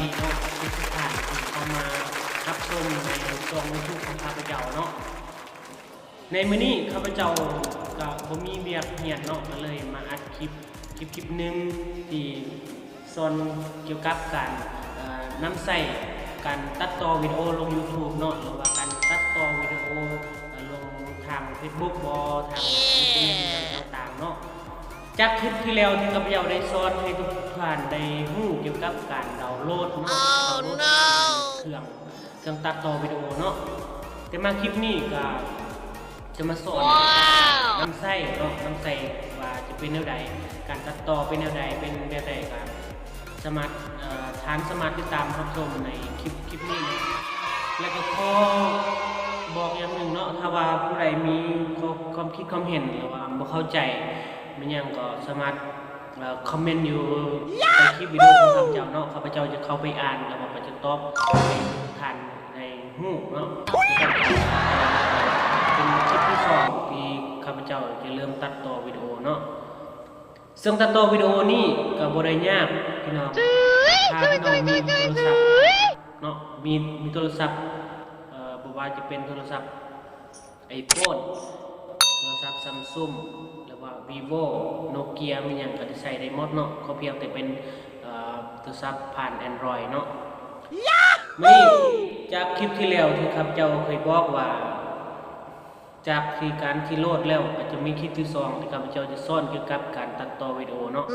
ນີ້ເນາະ ທຸກໆທ່ານທີ່ເຂົ້າມາຮັບຊົມໃນຊ່ອງຢູທູບຂອງຂ້າພະເຈົ້າເນາະ. ໃນມື້ນີ້ຂ້າພະເຈົ້າກະບໍ່ມີວຽກຮຽນເນາະ ກະເລີຍມາອັດຄລິບ ຄລິບ ຄລິບໜຶ່ງທີ່ສອນກ່ຽວກັບການ ເອີ ນຳໃຊ້ການຕັດຕໍ່ວິດີໂອລົງຢູທູບເນາະ ຫຼືວ່າການຕັດຕໍ່ວິດີໂອ ເອີ ລົງທາງເຟສບຸກບໍ ທາງອິນເຕີເນັດຫຍັງຕ່າງໆເນາະ. ຈາກຄລິບທີ່ແລ້ວທີ່ຂ້າພະເຈົ້າໄດ້ສອນໃຫ້ທຸກໆທ່ານໄດ້ຮູ້ກ່ຽວກັບການດາວໂຫຼດເນາະ ດາວໂຫຼດເຄື່ອງ ເຄື່ອງຕັດຕໍ່ວິດີໂອເນາະ ແຕ່ມາຄລິບນີ້ກະຈະມາສອນນຳໃຊ້ເນາະ ນຳໃຊ້ວ່າຈະເປັນແນວໃດ ການຕັດຕໍ່ເປັນແນວໃດ ເປັນແບບໃດກະສາມາດ ເອີ ທ່ານສາມາດຕິດຕາມຮັບຊົມໃນຄລິບ ຄລິບນີ້ເນາະ. ແລະກະຂໍບອກຢ່າງໜຶ່ງເນາະ ຖ້າວ່າຜູ້ໃດມີຂໍ້ ຄວາມຄິດຄວາມເຫັນ ຫຼືວ່າບໍ່ເຂົ້າໃຈແມ່ນຫຍັງ ກໍສາມາດ ເອີ ຄອມເມັນຢູ່ໃຕ້ຄລິບວິດີໂອຂອງຂ້າພະເຈົ້າເນາະ ຂ້າພະເຈົ້າຈະເຂົ້າໄປອ່ານ ແລ້ວກໍຈະຕອບໃຫ້ທ່ານໄດ້ຮູ້ເນາະ. ເປັນຄລິບທີສອງທີ່ຂ້າພະເຈົ້າຈະເລີ່ມຕັດຕໍ່ວິດີໂອເນາະ ເຊິ່ງຕັດຕໍ່ວິດີໂອນີ້ກໍບໍ່ໄດ້ຍາກພີ່ນ້ອງ ຖ້າພີ່ນ້ອງມີໂທລະສັບເນາະ ມີ ມີໂທລະສັບ ເອີ ບໍ່ວ່າຈະເປັນໂທລະສັບ ໄອໂຟນ ໂທລະສັບຊຳຊຸງ ຫຼືວ່າວີໂວ ໂນເກຍ ມີຫຍັງກໍຈະໃຊ້ໄດ້ໝົດເນາະ ຂໍພຽງແຕ່ເປັນ ເອີ ໂທລະສັບຜ່ານແອນດຣອຍເນາະ. ມື້ນີ້ຈາກຄລິບທີ່ແລ້ວທີ່ຂ້າພະເຈົ້າເຄີຍບອກວ່າ ຈາກທີ່ການທີ່ໂຫຼດແລ້ວ ກໍຈະມີຄລິບທີສອງທີ່ຂ້າພະເຈົ້າຈະສອນກ່ຽວກັບການຕັດຕໍ່ວິດີໂອເນາະ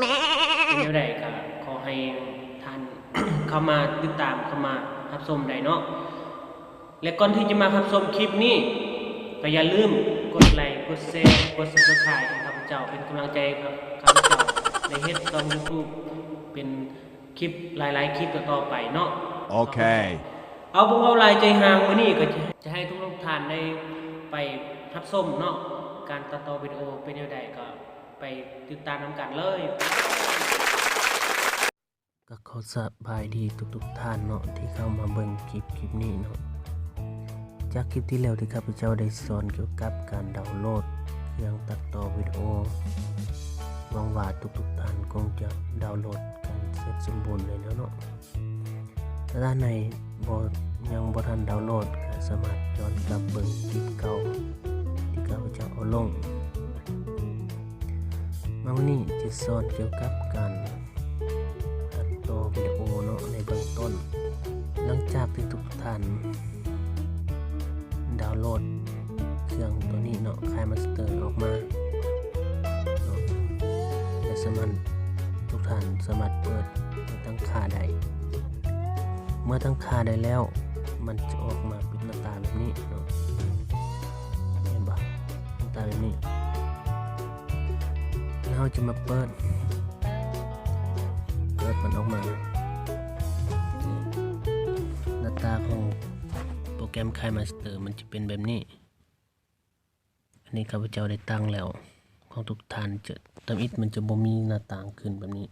ເປັນແນວໃດກໍຂໍໃຫ້ທ່ານເຂົ້າມາຕິດຕາມ ເຂົ້າມາຮັບຊົມໄດ້ເນາະ. ແລະກ່ອນທີ່ຈະມາຮັບຊົມຄລິບນີ້ ກໍຢ່າລືມກົດໄລ ກົດແຊ ກົດ Subscribe ໃຫ້ຂ້າພະເຈົ້າ ເປັນກຳລັງໃຈໃຫ້ຂ້າພະເຈົ້າໄດ້ເຮັດຊ່ອງຢູທູບເປັນຄລິບຫຼາຍໆຄລິບຕໍ່ໆໄປເນາະ. ໂອເຄ ເອົາ ບໍ່ເວົ້າຫຼາຍໃຈຫ້າງ ມື້ນີ້ກໍຈະ ຈະໃຫ້ທຸກໆທ່ານໄດ້ໄປຮັບຊົມເນາະ ການຕັດຕໍ່ວິດີໂອເປັນແນວໃດ ກໍໄປຕິດຕາມນຳກັນເລີຍ. ກໍຂໍສະບາຍດີທຸກໆທ່ານເນາະ ທີ່ເຂົ້າມາເບິ່ງຄລິບ ຄລິບນີ້ເນາະ. ຈາກຄລິບທີ່ແລ້ວທີ່ຂ້າພະເຈົ້າໄດ້ສອນກ່ຽວກັບການດາວໂຫຼດເຄື່ອງຕັດຕໍ່ວິດີໂອ ຫວັງວ່າທຸກໆທ່ານຄົງຈະດາວໂຫຼດກັນເສັດສົມບູນແລ້ວເນາະ. ຖ້າທ່ານໃດບໍ່ ຍັງບໍ່ທັນດາວໂຫຼດ ກໍສາມາດຍ້ອນກັບເບິ່ງຄລິບເກົ່າທີ່ຂ້າພະເຈົ້າເອົາລົງ. ມາມື້ນີ້ຈະສອນກ່ຽວກັບການ ຕັດຕໍ່ວິດີໂອເນາະ ໃນເບື້ອງຕົ້ນ. ຫຼັງຈາກທີ່ທຸກທ່ານດາວໂຫຼດເຄື່ອງຕົວນີ້ເນາະ KineMaster ອອກມາເນາະ ແລະສາມາດ ທຸກທ່ານສາມາດເປີດ ເປີດຕັ້ງຄ່າໄດ້. ເມື່ອຕັ້ງຄ່າໄດ້ແລ້ວ ມັນຈະອອກມາເປັນໜ້າຕາແບບນີ້ເນາະ ເຫັນບໍ່ ໜ້າຕາແບບນີ້. ແລ້ວເຮົາຈະມາເປີດ ເປີດມັນອອກມາ ໜ້າຕາຂອງໂປຣແກຣມ KineMaster ມັນຈະເປັນແບບນີ້. ອັນນີ້ຂ້າພະເຈົ້າໄດ້ຕັ້ງແລ້ວ ຂອງທຸກທ່ານຈະ ທຳອິດມັນຈະບໍ່ມີໜ້າຕ່າງຂຶ້ນແບບນີ້.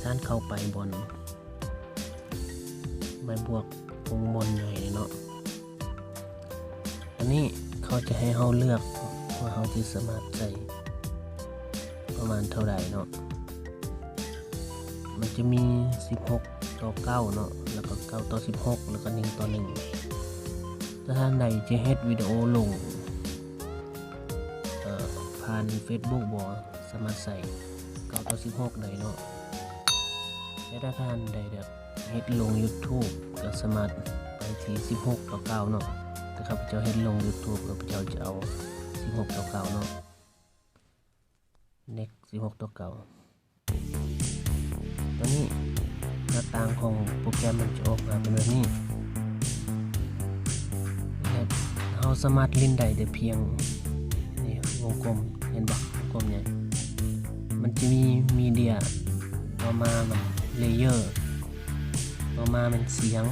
ທ່ານເຂົ້າໄປບ່ອນ ໃບບວກວົງມົນໃຫຍ່ເນາະ. ອັນນີ້ເຂົາຈະໃຫ້ເຮົາເລືອກວ່າເຮົາຈະສາມາດໃສ່ປະມານເທົ່າໃດເນາະ. ມັນຈະມີສິບຫົກຕໍ່ເກົ້າເນາະ ແລ້ວກໍເກົ້າຕໍ່ສິບຫົກ ແລ້ວກໍໜຶ່ງຕໍ່ໜຶ່ງ. ຖ້າທ່ານໃດຈະເຮັດວິດີໂອລົງ ເອີ ຜ່ານເຟສບຸກບໍ ສາມາດໃສ່ເກົ້າຕໍ່ສິບຫົກໄດ້ເນາະ ແລະ ຖ້າທ່ານໃດຢາກເຮັດລົງຢູທູບ ກໍສາມາດໄປທີ່ສິບຫົກຕໍ່ເກົ້າເນາະ. ແຕ່ຂ້າພະເຈົ້າເຮັດລົງຢູທູບ ຂ້າພະເຈົ້າຈະເອົາສິບຫົກຕໍ່ເກົ້າເນາະ ເນັກ ສິບຫົກຕໍ່ເກົ້າ. ຕອນນີ້ໜ້າຕ່າງຂອງໂປຣແກຣມມັນຈະອອກມາເປັນແບບນີ້ ແລະ ເຮົາສາມາດຫຼິ້ນໄດ້ແຕ່ພຽງ ນີ້ ວົງກົມ ເຫັນບໍ່ ວົງກົມໃຫຍ່. ມັນຈະມີມີເດຍ ຕໍ່ມາມັນເລເຢີ ຕໍ່ມາແມ່ນສຽງ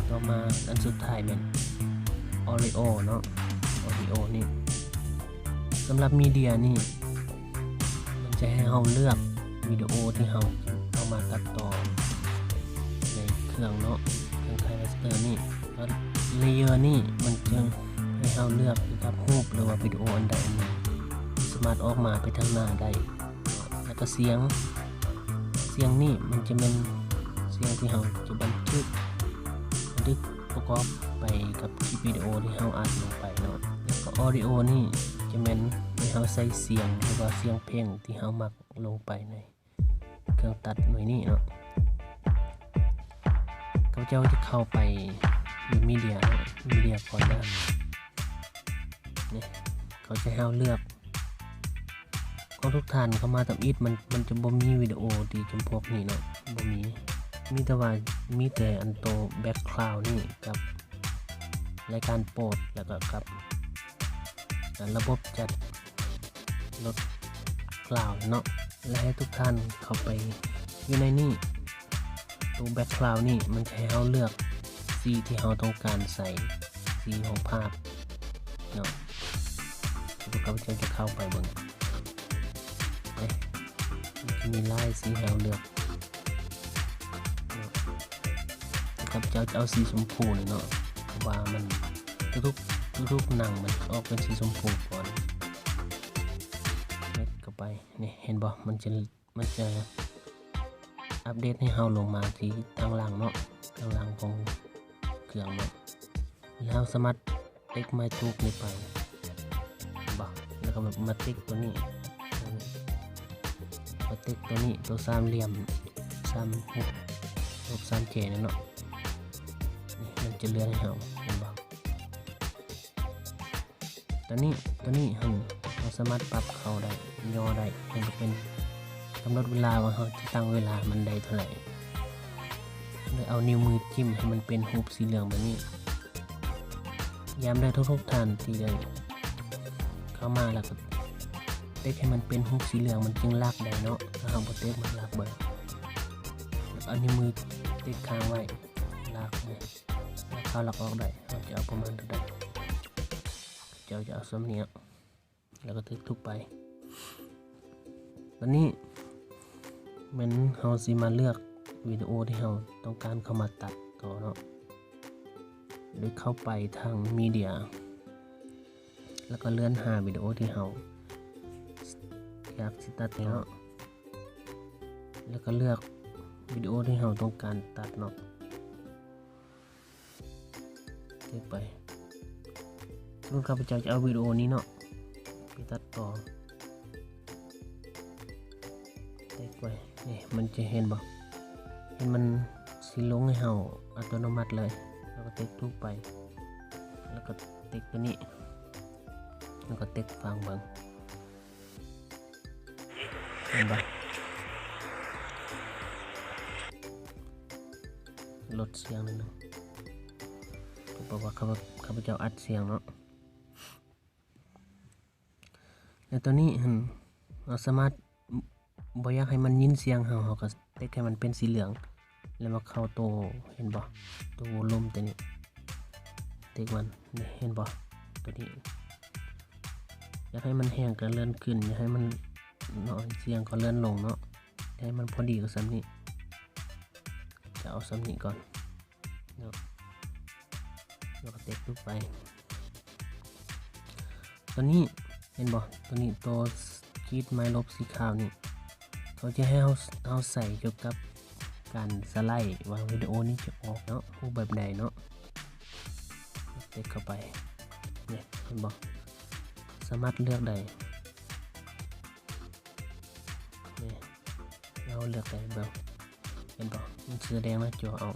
ຕໍ່ມາອັນສຸດທ້າຍແມ່ນອອດິໂອເນາະ ອອດິໂອນີ້. ສຳລັບມີເດຍນີ້ ມັນຈະໃຫ້ເຮົາເລືອກວິດີໂອທີ່ເຮົາເອົາມາຕັດຕໍ່ໃນເຄື່ອງເນາະ ເຄື່ອງ KineMaster ນີ້. ແລ້ວເລເຢີນີ້ ມັນຈະໃຫ້ເຮົາເລືອກກັບຮູບ ຫຼືວ່າວິດີໂອອັນໃດອັນໜຶ່ງ ສາມາດອອກມາໄປທາງໜ້າໄດ້. ແລ້ວກໍສຽງ ສ ສຽງນີ້ມັນຈະແມ່ນສຽງທີ່ເຮົາຈະບັນທຶກ ບັນທຶກປະກອບໄປກັບຄລິບວິດີໂອທີ່ເຮົາອັດລົງໄປເນາະ. ແລ້ວກໍອອດິໂອນີ້ຈະແມ່ນໃຫ້ເຮົາໃສ່ສຽງ ຫຼືວ່າສຽງເພງທີ່ເຮົາມັກລົງໄປໃນເຄື່ອງຕັດໜ່ວຍນີ້ເນາະ. ຂ້າພະເຈົ້າຈະເຂົ້າໄປຢູ່ມີເດຍ ມີເດຍຟອນເດີ ນີ້ ເຂົາຈະໃຫ້ເຮົາເລືອກ ຂອງທຸກທ່ານເຂົ້າມາທຳອິດ ມັນ ມັນຈະບໍ່ມີວິດີໂອທີ່ຈຳພວກນີ້ເນາະ ບໍ່ມີ ມີແຕ່ວ່າ ມີແຕ່ອັນໂຕແບັກກຣາວນີ້ກັບລາຍການໂປດ ແລ້ວກໍກັບ ອາ ລະບົບຈັດລົດກຣາວເນາະ. ແລະ ໃຫ້ທຸກທ່ານເຂົ້າໄປຢູ່ໃນນີ້ ໂຕແບັກກຣາວນີ້ມັນຈະໃຫ້ເຮົາເລືອກສີທີ່ເຮົາຕ້ອງການໃສ່ ສີຂອງພາບເນາະ. ຂ້າພະເຈົ້າຈະເຂົ້າໄປເບິ່ງ ເອີ ມັນຈະມີຫຼາຍສີໃຫ້ເຮົາເລືອກ. ຂ້າພະເຈົ້າຈະເອົາສີຊົມພູນີ້ເນາະ ເພາະວ່າມັນ ທຸກໆ ທຸກໆໜັງມັນອອກເປັນສີຊົມພູກ່ອນ. ເຮັດເຂົ້າໄປ ນີ້ ເຫັນບໍ່? ມັນຈະ ມັນຈະອັບເດດໃຫ້ເຮົາລົງມາທີ່ທາງຫຼັງເນາະ ທາງຫຼັງຂອງເຄື່ອງເນາະ. ແລ້ວເຮົາສາມາດ ເຕັກໄມ້ຕູກນີ້ໄປ ເຫັນບໍ່? ແລ້ວກໍມາ ມາເຕັກຕົວນີ້ ມາເຕັກຕົວນີ້ ຕົວສາມຫຼ່ຽມ ສາມຮູບ ຮູບສາມແຈນັ້ນເນາະ. ນີ້ມັນຈະເລື່ອນໃຫ້ເຮົາ ເຫັນບໍ່? ຕົວນີ້ ຕົວນີ້ຫັ້ນ ເຮົາສາມາດປັບເຂົ້າໄດ້ ຍໍໄດ້ ໃຫ້ມັນເປັນ ກຳນົດເວລາວ່າເຮົາຈະຕັ້ງເວລາມັນໄດ້ເທົ່າໃດ ແລ້ວເອົານິ້ວມືຈິ້ມໃຫ້ມັນເປັນຮູບສີເຫຼືອງແບບນີ້. ຍາມໃດທຸກໆທ່ານທີ່ໄດ້ເຂົ້າມາ ແລ້ວກໍເຕັກໃຫ້ມັນເປັນຮູບສີເຫຼືອງ ມັນຈຶ່ງລາກໄດ້ເນາະ. ຖ້າເຮົາບໍ່ເຕັກ ມັນລາກບໍ່ໄດ້. ແລ້ວກໍເອົານິ້ວມືຕິດຄ້າງໄວ້ ລາກໄວ້ ລາກເຂົ້າລາກອອກໄດ້. ເຮົາຈະເອົາປະມານເທົ່າໃດ? ເຈົ້າຈະເອົາສ່ຳນີ້ເນາະ. ແລ້ວກໍເຕັກທຸກໄປ. ບັດນີ້ແມ່ນເຮົາຊິມາເລືອກວິດີໂອທີ່ເຮົາຕ້ອງການເຂົ້າມາຕັດຕໍ່ເນາະ ໂດຍເຂົ້າໄປທາງມີເດຍ ແລ້ວກໍເລື່ອນຫາວິດີໂອທີ່ເຮົາຢາກຊິຕັດນີ້ເນາະ ແລ້ວກໍເລືອກວິດີໂອທີ່ເຮົາຕ້ອງການຕັດເນາະ. ເຕັກໄປ. ສົມມຸດຂ້າພະເຈົ້າຈະເອົາວິດີໂອນີ້ເນາະ ໄປຕັດຕໍ່. ເຕັກໄປ. ນີ້ ມັນຈະເຫັນບໍ່? ເຫັນມັນຊິລົງໃຫ້ເຮົາອັດຕະໂນມັດເລີຍ. ເຮົາກໍເຕັກຖືກໄປ. ແລ້ວກໍເຕັກຕົວນີ້. ແລ້ວກໍເຕັກຟັງເບິ່ງ. ເຫັນບໍ່? ລົດສຽງໜ້ອຍໜຶ່ງ ເພາະວ່າຂ້າພະ ຂ້າພະເຈົ້າອັດສຽງເນາະ. ແລ້ວຕອນນີ້ຫັ້ນ ເຮົາສາມາດ ບໍ່ຢາກໃຫ້ມັນຍິນສຽງເຮົາ ເຮົາກໍເຕັກໃຫ້ມັນເປັນສີເຫຼືອງ. ແລ້ວມາເຂົ້າໂຕ ເຫັນບໍ່? ໂຕໂວລູມໂຕນີ້ ເຕັກມັນ ນີ້ ເຫັນບໍ່? ໂຕນີ້ ຢາກໃຫ້ມັນແຮງກໍເລື່ອນຂຶ້ນ ຢາກໃຫ້ມັນໜ້ອຍສຽງກໍເລື່ອນລົງເນາະ. ໃຫ້ມັນພໍດີກໍສ່ຳນີ້ ຈະເອົາສ່ຳນີ້ກ່ອນເນາະ ແລ້ວກໍເຕັກລົງໄປ. ຕອນນີ້ເຫັນບໍ່? ຕົວນີ້ ຕົວຂີດໄມ້ລົບສີຂາວນີ້ ເຂົາຈະໃຫ້ເຮົາ ເຮົາໃສ່ກ່ຽວກັບການສະໄລວ່າວິດີໂອນີ້ຈະອອກເນາະ ຮູບແບບໃດເນາະ. ເຕັກເຂົ້າໄປ ນີ້ ເຫັນບໍ່? ສາມາດເລືອກໄດ້ ນີ້ ເຮົາເລືອກໄດ້ເບິ່ງ ເຫັນບໍ່? ມັນຊິສະແດງໜ້າຈໍເອົາ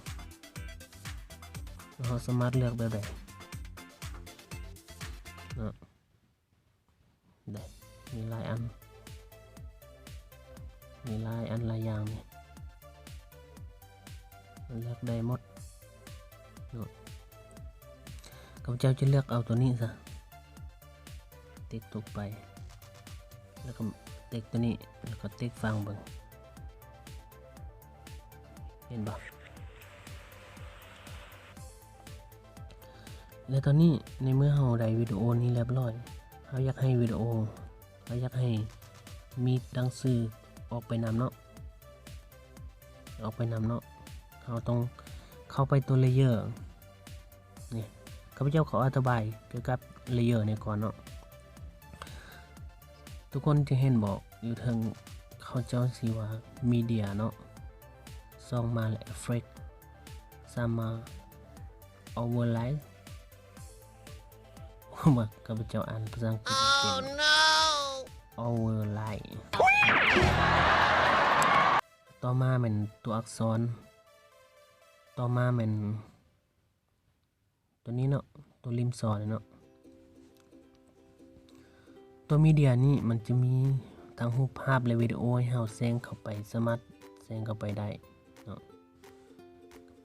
ເຮົາສາມາດເລືອກແບບໃດເນາະ. ໄດ້ ມີຫຼາຍອັນ ມີຫຼາຍອັນຫຼາຍຢ່າງນີ້ ມັນເລືອກໄດ້ໝົດເນາະ. ຂ້າພະເຈົ້າຈະເລືອກເອົາຕົວນີ້ຊະ ເຕັກຕົກໄປ ແລ້ວກໍເຕັກຕົວນີ້ ແລ້ວກໍເຕັກຟັງເບິ່ງ ເຫັນບໍ່? ແລະຕອນນີ້ໃນເມື່ອເຮົາໄດ້ວິດີໂອນີ້ລຽບຮ້ອຍ ເຮົາຢາກໃຫ້ວິດີໂອ ເຮົາຢາກໃຫ້ມີໜັງສືອອກໄປນຳເນາະ ອອກໄປນຳເນາະ ເຮົາຕ້ອງເຂົ້າໄປຕົວເລເຢີນີ້ ຂ້າພະເຈົ້າຂໍອະທິບາຍກ່ຽວກັບເລເຢີນີ້ກ່ອນເນາະ. ທຸກຄົນຈະເຫັນບໍ່ ຢູ່ເທິງເຂົາເຈົ້າຊິວ່າມີເດຍເນາະ ສອງມາແລ້ວ ເອັຟເຟັກ ສາມມາ ໂອເວີໄລ ວ່າຂ້າພະເຈົ້າອ່ານພາສາອັງກິດບໍ່ເປັນ ໂອເວີໄລ. ຕໍ່ມາແມ່ນຕົວອັກສອນ ຕໍ່ມາແມ່ນ ຕົວນີ້ເນາະ ຕົວລິມສໍນີ້ເນາະ. ຕົວມີເດຍນີ້ມັນຈະມີທັງຮູບພາບ ແລະ ວິດີໂອໃຫ້ເຮົາແຊງເຂົ້າໄປ ສາມາດແຊງເຂົ້າໄປໄດ້ເນາະ.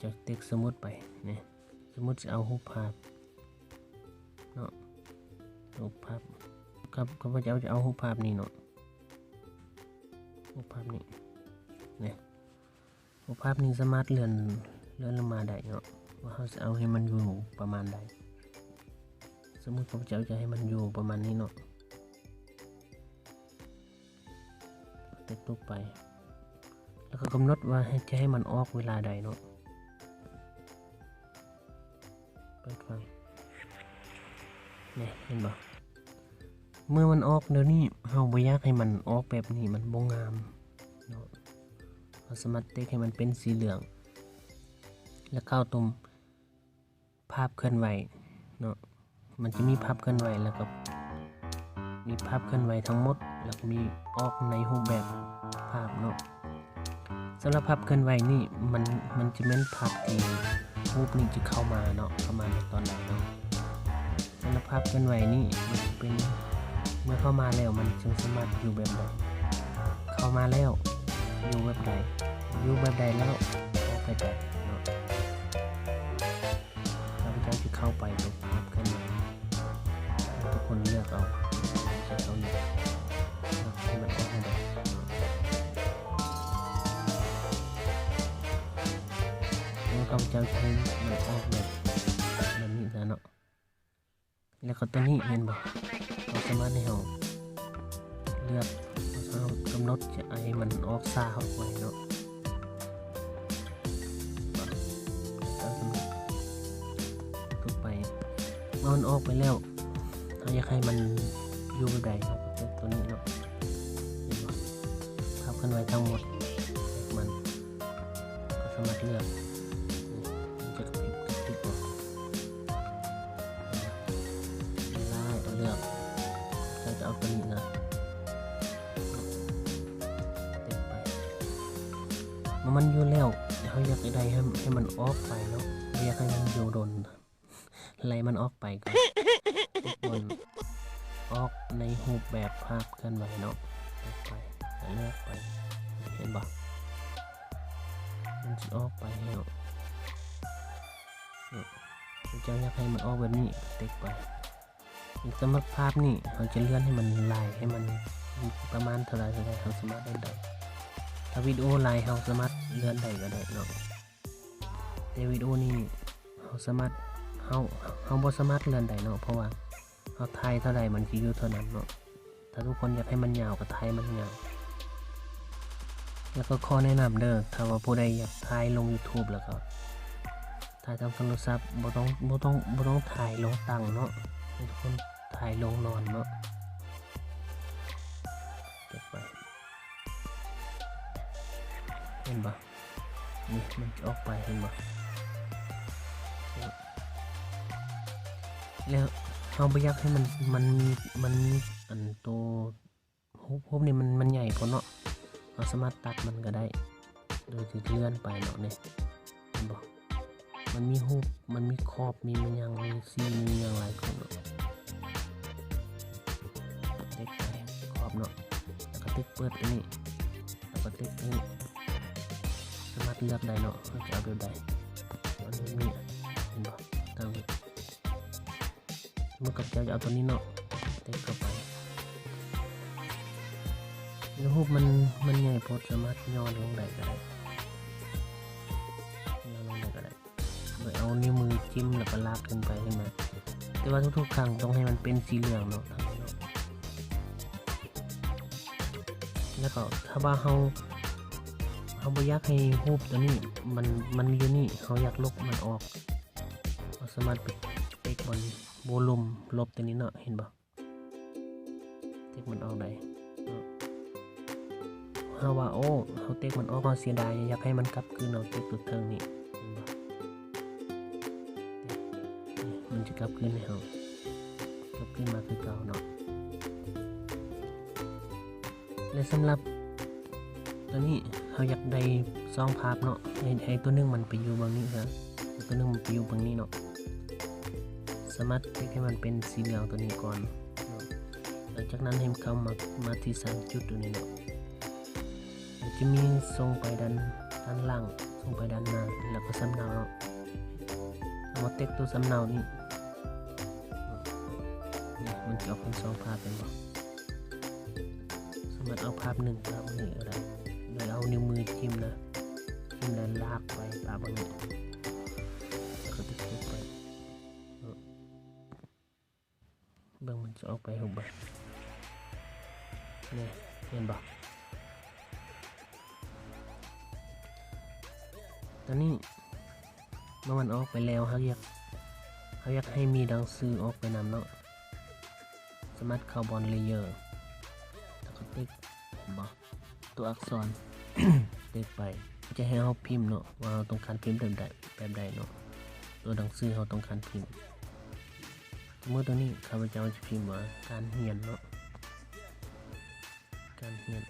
ຈະເຕັກສະໝຸດໄປນີ້ ສະໝຸດຊິເອົາຮູບພາບເນາະ ຮູບພາບ ຂ້າພະເຈົ້າຈະເອົາຮູບພາບນີ້ເນາະ ຮູບພາບນີ້ນີ້. ຮູບພາບນີ້ສາມາດເລື່ອນ ເລື່ອນລົງມາໄດ້ເນາະ ວ່າເຮົາຊິເອົາໃຫ້ມັນຢູ່ປະມານໃດ. ສົມມຸດຂ້າພະເຈົ້າຈະໃຫ້ມັນຢູ່ປະມານນີ້ເນາະ ເຕັກຕົກໄປ ແລ້ວກໍກຳນົດວ່າໃຫ້ ຈະໃຫ້ມັນອອກເວລາໃດເນາະ. ເປີດຟັງ ນີ້ ເຫັນບໍ່? ເມື່ອມັນອອກແນວນີ້ ເຮົາບໍ່ຢາກໃຫ້ມັນອອກແບບນີ້ ມັນບໍ່ງາມເນາະ. ເຮົາສາມາດເຕັກໃຫ້ມັນເປັນສີເຫຼືອງ ແລ້ວເຂົ້າຕົງພາບເຄື່ອນໄຫວເນາະ. ມັນຈະມີພາບເຄື່ອນໄຫວ ແລ້ວກໍມີພາບເຄື່ອນໄຫວທັງໝົດ ແລ້ວກໍມີອອກໃນຮູບແບບພາບເນາະ. ສຳລັບພາບເຄື່ອນໄຫວນີ້ ມັນ ມັນຈະແມ່ນພາບທີ່ຮູບນີ້ຈະເຂົ້າມາເນາະ ເຂົ້າມາໃນຕອນໃດເນາະ. ສຳລັບພາບເຄື່ອນໄຫວນີ້ ມັນຈະເປັນ ເມື່ອເຂົ້າມາແລ້ວ ມັນຈຶ່ງສາມາດຢູ່ແບບໃດ ເຂົ້າມາແລ້ວຢູ່ແບບໃດ ຢູ່ແບບໃດແລ້ວອອກໄປແບບເນາະ. ຂ້າພະເຈົ້າຈະເຂົ້າໄປຕົງພາບເຄື່ອນໄຫວ ໃຫ້ທຸກຄົນເລືອກເອົາ ຈະເອົາແນວໃດ ເລືອກໃຫ້ມັນອອກແນວໃດເນາະ. ແລ້ວຂ້າພະເຈົ້າຈະໃຫ້ມັນອອກແບບ ແບບນີ້ຊະເນາະ. ແລ້ວກໍຕົວນີ້ ເຫັນບໍ່? ເຮົາສາມາດໃຫ້ເຮົາເລືອກ ເຮົາກຳນົດຈະໃຫ້ມັນອອກຊ້າ ອອກໄວເນາະ. ຕົກໄປ ເມື່ອມັນອອກໄປແລ້ວ ເຮົາຢາກໃຫ້ມັນຢູ່ແບບໃດ ເຮົາກໍເລືອກຕົວນີ້ເນາະ. ເຫັນບໍ່? ພາບເຄື່ອນໄຫວທັງໝົດ ມັນ ກໍສາມາດເລືອກ ນີ້ ມັນຈະກະຕິກ ກະຕິກອອກ ເວລາເຮົາເລືອກ ເຮົາຈະເອົາຕົວນີ້ນະ ເຕັກໄປ. ເມື່ອມັນຢູ່ແລ້ວ ເຮົາຢາກໄດ້ໃຫ້ ໃຫ້ມັນອອກໄປເນາະ ບໍ່ຢາກໃຫ້ມັນຢູ່ດົນ. ໄລ່ມັນອອກໄປກ່ອນ ເຕັກມັນອອກໃນຮູບແບບພາບເຄື່ອນໄຫວເນາະ. ເລືອກໄປ ເລືອກໄປ ເຫັນບໍ່? ມັນຊິອອກໄປແລ້ວ. ເຈົ້າຢາກໃຫ້ມັນອອກແບບນີ້ ເຕັກໄປ. ສຳລັບພາບນີ້ ເຮົາຈະເລື່ອນໃຫ້ມັນຫຼາຍ ໃຫ້ມັນປະມານເທົ່າໃດ ເທົ່າໃດ ເຮົາສາມາດເລື່ອນໄດ້. ຖ້າວິດີໂອຫຼາຍ ເຮົາສາມາດເລື່ອນໄດ້ກໍໄດ້ເນາະ. ແຕ່ວິດີໂອນີ້ເຮົາສາມາດ ເຮົາ ເຮົາບໍ່ສາມາດເລື່ອນໄດ້ເນາະ ເພາະວ່າເຮົາຖ່າຍເທົ່າໃດມັນຊິຢູ່ເທົ່ານັ້ນເນາະ. ຖ້າທຸກຄົນຢາກໃຫ້ມັນຍາວກໍຖ່າຍໃຫ້ມັນຍາວ. ແລ້ວກໍຂໍແນະນຳເດີ້ ຖ້າວ່າຜູ້ໃດຢາກຖ່າຍລົງ YouTube ແລ້ວກໍຖ່າຍທາງໂທລະສັບ ບໍ່ຕ້ອງ ບໍ່ຕ້ອງ ບໍ່ຕ້ອງຖ່າຍລົງຕັ່ງເນາະ ໃຫ້ທຸກຄົນຖ່າຍລົງນອນເນາະ. ເກັບໄວ້ ເຫັນບໍ່? ນີ້ມັນຈະອອກໄປ ເຫັນບໍ່? ແລ້ວເຮົາບໍ່ຢາກໃຫ້ມັນ ມັນມີ ມັນມີອັນໂຕຮູບ ຮູບນີ້ມັນ ມັນໃຫຍ່ໂພດເນາະ ເຮົາສາມາດຕັດມັນກໍໄດ້ ໂດຍທີ່ເລື່ອນໄປເນາະ. ນີ້ ເຫັນບໍ່? ມັນມີຮູບ ມັນມີຂອບ ມີຫຍັງ ມີສີ ມີຫຍັງຫຼາຍຄົນເນາະ. ເຕັກໄປຂອບເນາະ ແລ້ວກໍເຕັກເປີດຕົວນີ້ ແລ້ວກໍເຕັກຕົວນີ້ ສາມາດເລືອກໄດ້ເນາະ ເຮົາຈະເອົາແບບໃດ. ເອົາແບບນີ້ ເຫັນບໍ່? ຕັ້ງນີ້ ສົມມຸດຂ້າພະເຈົ້າຈະເອົາຕົວນີ້ເນາະ ເຕັກເຂົ້າໄປ. ແລ້ວຮູບມັນ ມັນໃຫຍ່ໂພດ ສາມາດຫຍໍ້ລົງໄດ້ກໍໄດ້ ຫຍໍ້ລົງໄດ້ກໍໄດ້ ໂດຍເອົານິ້ວມືຈິ້ມ ແລ້ວກໍລາກຂຶ້ນໄປ ເຫັນບໍ່? ແຕ່ວ່າທຸກໆຄັ້ງຕ້ອງໃຫ້ມັນເປັນສີເຫຼືອງເນາະ ທາງນີ້ເນາະ. ແລ້ວກໍຖ້າວ່າເຮົາ ເຮົາບໍ່ຢາກໃຫ້ຮູບຕົວນີ້ ມັນ ມັນຢູ່ນີ້ ເຮົາຢາກລົບມັນອອກ ເຮົາສາມາດໄປເຕັກບ່ອນໂວລູມ ລົບຕົວນີ້ເນາະ ເຫັນບໍ່? ເຕັກມັນອອກໄດ້ເນາະ. ເຮົ ເຮົາວ່າ ໂອ້ ເຮົາເຕັກມັນອອກ ເຮົາເສຍດາຍ ຢາກໃຫ້ມັນກັບຄືນ ເຮົາເຕັກຕົວເທິງນີ້ ເຫັນບໍ່? ນີ້ ມັນຈະກັບຄືນໃຫ້ເຮົາ ກັບຄືນມາຄືເກົ່າເນາະ. ແລະ ສຳລັບຕົວນີ້ ເຮົາຢາກໄດ້ສອງພາບເນາະ ໃຫ້ ໃຫ້ຕົວໜຶ່ງມັນໄປຢູ່ເບື້ອງນີ້ຊະ ແລະ ຕົວໜຶ່ງມັນໄປຢູ່ເບື້ອງນີ້ເນາະ. ສາມາດເຮັດໃຫ້ມັນເປັນສີເຫຼືອງຕົວນີ້ກ່ອນເນາະ. ຫຼັງຈາກນັ້ນໃຫ້ເຂົ້າມາ ມາທີ່ສາມຈຸດຕົວນີ້ເນາະ. ມັນຈະມີສົ່ງໄປດ້ານ ດ້ານຫຼັງ ສົ່ງໄປດ້ານໜ້າ ແລ້ວກໍສຳເນົາເນາະ. ເຮົາມາເຕັກຕົວສຳເນົານີ້ ນີ້ ມັນຈະອອກເປັນສອງພາບ ເຫັນບໍ່? ສາມາດເອົາພາບໜຶ່ງ ພາບນີ້ກໍໄດ້ ໂດຍເອົານິ້ວມືຈິ້ມນະ ຈິ້ມແລ້ວລາກໄປປະມານນີ້ ແລ້ວກໍຕິດໄປເນາະ. ເບິ່ງມັນຈະອອກໄປຮູບແບບນີ້ ເຫັນບໍ່? ຕອນນີ້ເມື່ອມັນອອກໄປແລ້ວ ເຮົາຢາກ ເຮົາຢາກໃຫ້ມີໜັງສືອອກໄປນຳເນາະ. ສາມາດເຂົ້າບ່ອນ Layer ແລ້ວກໍເຕັກ ເຫັນບໍ່? ຕົວອັກສອນ ເຕັກໄປ ຈະໃຫ້ເຮົາພິມເນາະ ວ່າເຮົາຕ້ອງການພິມແບບໃດ ແບບໃດເນາະ ຕົວໜັງສືເຮົາຕ້ອງການພິມ. ສົມມຸດຕົວນີ້ ຂ້າພະເຈົ້າຈະພິມວ່າ ການຮຽນເນາະ ການຮຽນ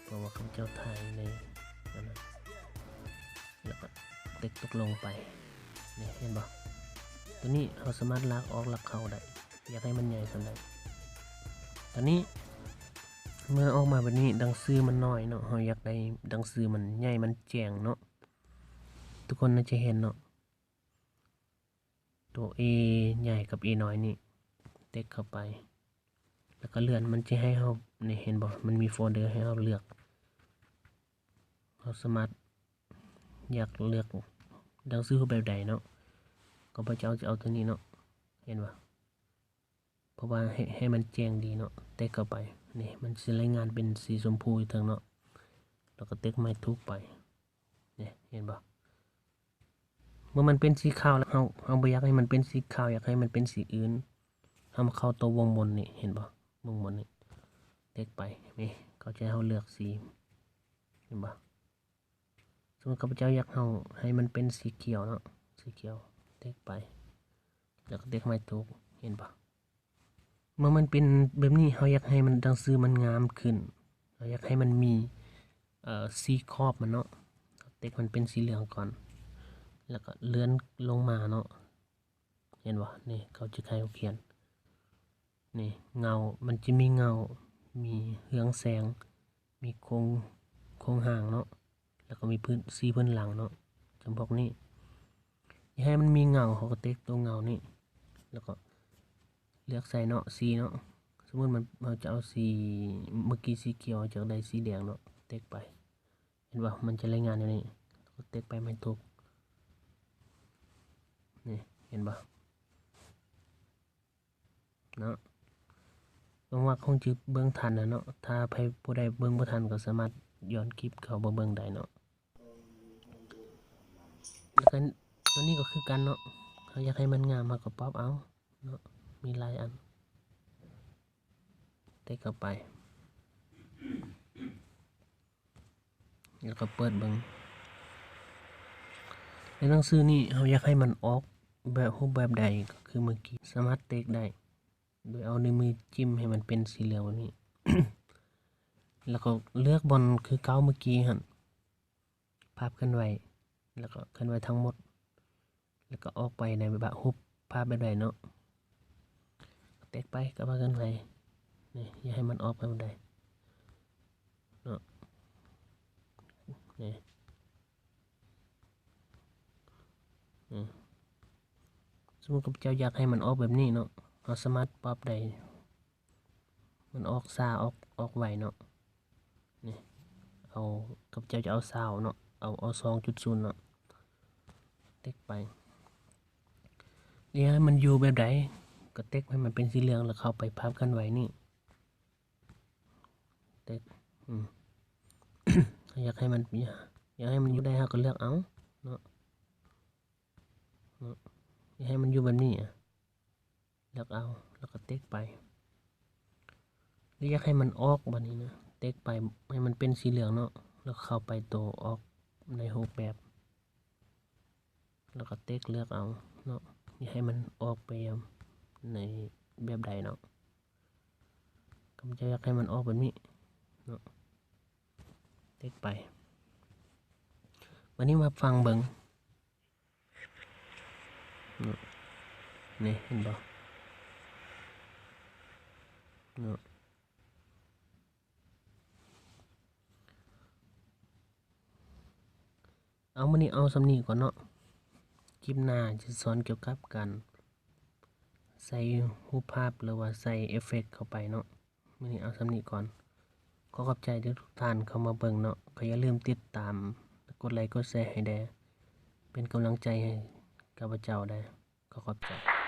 ເພາະວ່າຂ້າພະເຈົ້າຖ່າຍໃນນັ້ນນະ ແລ້ວກໍເຕັກຕົກລົງໄປ. ນີ້ ເຫັນບໍ່? ຕົວນີ້ເຮົາສາມາດລາກອອກລາກເຂົ້າໄດ້ ຢາກໃຫ້ມັນໃຫຍ່ສ່ຳໃດ. ຕອນນີ້ເມື່ອອອກມາແບບນີ້ ໜັງສືມັນນ້ອຍເນາະ ເຮົາຢາກໄດ້ໜັງສືມັນໃຫຍ່ ມັນແຈ້ງເນາະ. ທຸກຄົນໜ້າຈະເຫັນເນາະ ຕົວ A ໃຫຍ່ກັບ A ນ້ອຍນີ້ ເຕັກເຂົ້າໄປ ແລ້ວກໍເລື່ອນ ມັນຈະໃຫ້ເຮົາ ນີ້ ເຫັນບໍ່? ມັນມີໂຟນເດີໃຫ້ເຮົາເລືອກ ເຮົາສາມາດ ຢາກເລືອກໜັງສືຮູບແບບໃດເນາະ. ຂ້າພະເຈົ້າຈະເອົາຕົວນີ້ເນາະ ເຫັນບໍ່? ເພາະວ່າໃຫ້ ໃຫ້ມັນແຈ້ງດີເນາະ ເຕັກເຂົ້າໄປ ນີ້ ມັນຊິລາຍງານເປັນສີຊົມພູຢູ່ເທິງເນາະ ແລ້ວກໍເຕັກໄມ້ທູກໄປ ນີ້ ເຫັນບໍ່? ເມື່ອມັນເປັນສີຂາວແລ້ວ ເຮົາ ເຮົາບໍ່ຢາກໃຫ້ມັນເປັນສີຂາວ ຢາກໃຫ້ມັນເປັນສີອື່ນ ເຮົາມາເຂົ້າຕົວວົງບົນນີ້ ເຫັນບໍ່? ວົງບົນນີ້ ເຕັກໄປ ນີ້ ເຂົາຈະໃຫ້ເຮົາເລືອກສີ ເຫັນບໍ່? ສົມມຸດຂ້າພະເຈົ້າຢາກເຮົາໃຫ້ມັນເປັນສີຂຽວເນາະ ສີຂຽວ ເຕັກໄປ ແລ້ວກໍເຕັກໄມ້ທູກ ເຫັນບໍ່? ເມື່ອມັນເປັນແບບນີ້ ເຮົາຢາກໃຫ້ມັນ ໜັງສືມັນງາມຂຶ້ນ ເຮົາຢາກໃຫ້ມັນມີ ເອີ ສີຂອບມັນເນາະ ເຕັກມັນເປັນສີເຫຼືອງກ່ອນ ແລ້ວກໍເລື່ອນລົງມາເນາະ ເຫັນບໍ່? ນີ້ ເຂົາຈະໃຫ້ເຮົາຂຽນ ນີ້ ເງົາ ມັນຈະມີເງົາ ມີເຮືອງແສງ ມີໂຄງ ໂຄງຮ່າງເນາະ ແລ້ວກໍມີພື້ນ ສີພື້ນຫຼັງເນາະ ຈຳພວກນີ້. ຢາກໃຫ້ມັນມີເງົາ ເຮົາກໍເຕັກຕົວເງົານີ້ ແລ້ວກໍເລືອກໃສ່ເນາະ ສີເນາະ. ສົມມຸດມັນ ເຮົາຈະເອົາສີ ເມື່ອກີ້ສີຂຽວ ເຮົາຢາກໄດ້ສີແດງເນາະ ເຕັກໄປ ເຫັນບໍ່? ມັນຈະລາຍງານແນວນີ້ ເຕັກໄປໄມ້ທູກ ນີ້ ເຫັນບໍ່? ເນາະ ຫວັງວ່າຄົງຈະເບິ່ງທັນນະເນາະ. ຖ້າໃຜຜູ້ໃດເບິ່ງບໍ່ທັນກໍສາມາດຍ້ອນຄລິບເຂົ້າມາເບິ່ງໄດ້ເນາະ. ແລ້ວກໍຕົວນີ້ກໍຄືກັນເນາະ ເຮົາຢາກໃຫ້ມັນງາມ ເຮົາກໍປັບເອົາເນາະ ມີຫຼາຍອັນ ເຕັກເຂົ້າໄປ. ແລ້ວກໍເປີດເບິ່ງ ໃນໜັງສືນີ້ເຮົາຢາກໃຫ້ມັນອອກແບບ ຮູບແບບໃດ ກໍຄືເມື່ອກີ້ ສາມາດເຕັກໄດ້ ໂດຍເອົານິ້ວມືຈິ້ມໃຫ້ມັນເປັນສີເຫຼືອງແບບນີ້ ແລ້ວກໍເລືອກບ່ອນຄືເກົ່າເມື່ອກີ້ຫັ້ນ ພາບເຄື່ອນໄຫວ ແລ້ວກໍເຄື່ອນໄຫວທັງໝົດ. ແລ້ວກໍອອກໄປໃນແບບຮູບພາບແບບໃດເນາະ ເຕັກໄປກັບພາບເຄື່ອນໄຫວນີ້ ຢາກໃຫ້ມັນອອກໄປແບບໃດເນາະ ນີ້ ນີ້. ສົມມຸດຂ້າພະເຈົ້າຢາກໃຫ້ມັນອອກແບບນີ້ເນາະ ເຮົາສາມາດປັບໄດ້ ມັນອອກຊ້າ ອອກ ອອກໄວເນາະ. ນີ້ ເອົາ ຂ້າພະເຈົ້າຈະເອົາຊາວເນາະ ເອົາ ເອົາສອງຈຸດສູນເນາະ ເຕັກໄປ. ຢາກໃຫ້ມັນຢູ່ແບບໃດ ກໍເຕັກໃຫ້ມັນເປັນສີເຫຼືອງ ແລ້ວເຂົ້າໄປພາບເຄື່ອນໄຫວນີ້ ເຕັກ ອືມ ຢາກໃຫ້ມັນ ຢາກໃຫ້ມັນຢູ່ໃດ ເຮົາກໍເລືອກເອົາເນາະ ເນາະ ຢາກໃຫ້ມັນຢູ່ແບບນີ້ ອະ ເລືອກເອົາ ແລ້ວກໍເຕັກໄປ. ຫຼືຢາກໃຫ້ມັນອອກບາດນີ້ນະ ເຕັກໄປໃຫ້ມັນເປັນສີເຫຼືອງເນາະ ແລ້ວເຂົ້າໄປໂຕອອກໃນຮູບແບບ ແລ້ວກໍເຕັກເລືອກເອົາເນາະ ຢາກໃຫ້ມັນອອກໄປໃນແບບໃດເນາະ. ຂ້າພະເຈົ້າຢາກໃຫ້ມັນອອກແບບນີ້ເນາະ ເຕັກໄປ. ບັດນີ້ມາຟັງເບິ່ງເນາະ ນີ້ເຫັນບໍ່ເນາະ. ເອົາ ມື້ນີ້ເອົາສ່ຳນີ້ກ່ອນເນາະ. ຄລິບໜ້າຈະສອນກ່ຽວກັບການໃສ່ຮູບພາບ ຫຼືວ່າໃສ່ເອຟເຟັກເຂົ້າໄປເນາະ. ມື້ນີ້ເອົາສ່ຳນີ້ກ່ອນ. ຂໍຂອບໃຈທຸກໆທ່ານເຂົ້າມາເບິ່ງເນາະ. ກໍຢ່າລືມຕິດຕາມ ກົດໄລກົດແຊໃຫ້ແດ່ ເປັນກຳລັງໃຈໃຫ້ຂ້າພະເຈົ້າແດ່. ຂໍຂອບໃຈ.